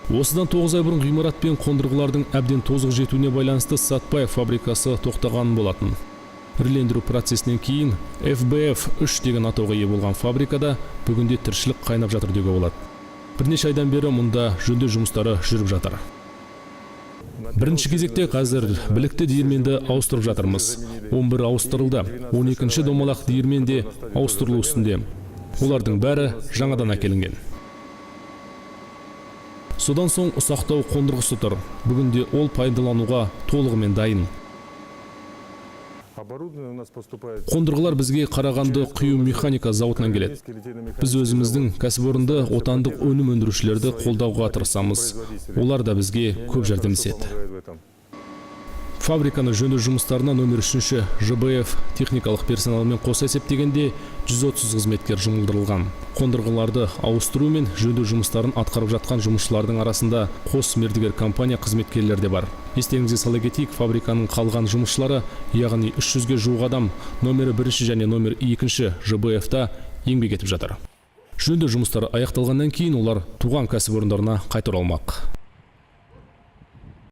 Осыдан 9 ай бұрын ғимарат пен қондырғылардың әбден тозығы жетуіне байланысты Сатпаев фабрикасы тоқтаған болатын. Ірілендіру процесінен кейін ФБФ 3 деген атауға ие болған фабрикада бүгінде тіршілік қайнап жатыр деуге болады. Бірнеше айдан бері мұнда жөндеу жұмыстары жүріп жатыр. Бірінші кезекте қазір білікті диірменді ауыстырып жатырмыз. 11 ауыстырылды. 12-ші домалақ диірмен де ауыстырылу үстінде. Олардың бәрі жаңадан әкелінген. Содан соң ұсақтау қондырғысы тұр. Бүгінде ол пайдалануға толығымен дайын. Оборудование у нас поступает Қондырғылар бізге Қарағанды құю механика зауытынан келеді. Біз өзіміздің кәсіпорынды, отандық өнім өндірушілерді қолдауға тырысамыз. Олар да бізге көп жәрдемдеседі. Помогает в этом. Фабриканы жөндеу жұмыстарына номер үшінші ЖБФ техникалық персоналмен қоса есептегенде 130 қызметкер жұмылдырылған. Қондырғыларды ауыстыру мен жөндеу жұмыстарын атқарып жатқан жұмысшылардың арасында қос мердігер компания қызметкерлері де бар. Естеріңізге сала кетейік, фабриканың қалған жұмысшылары, яғни 300-ге жуық адам номері бірінші және номер екінші ЖБФ-та еңбек етіп жатыр. Жөндеу жұмыстары аяқталғаннан кейін олар туған кәсіпорындарына қайта оралмақ.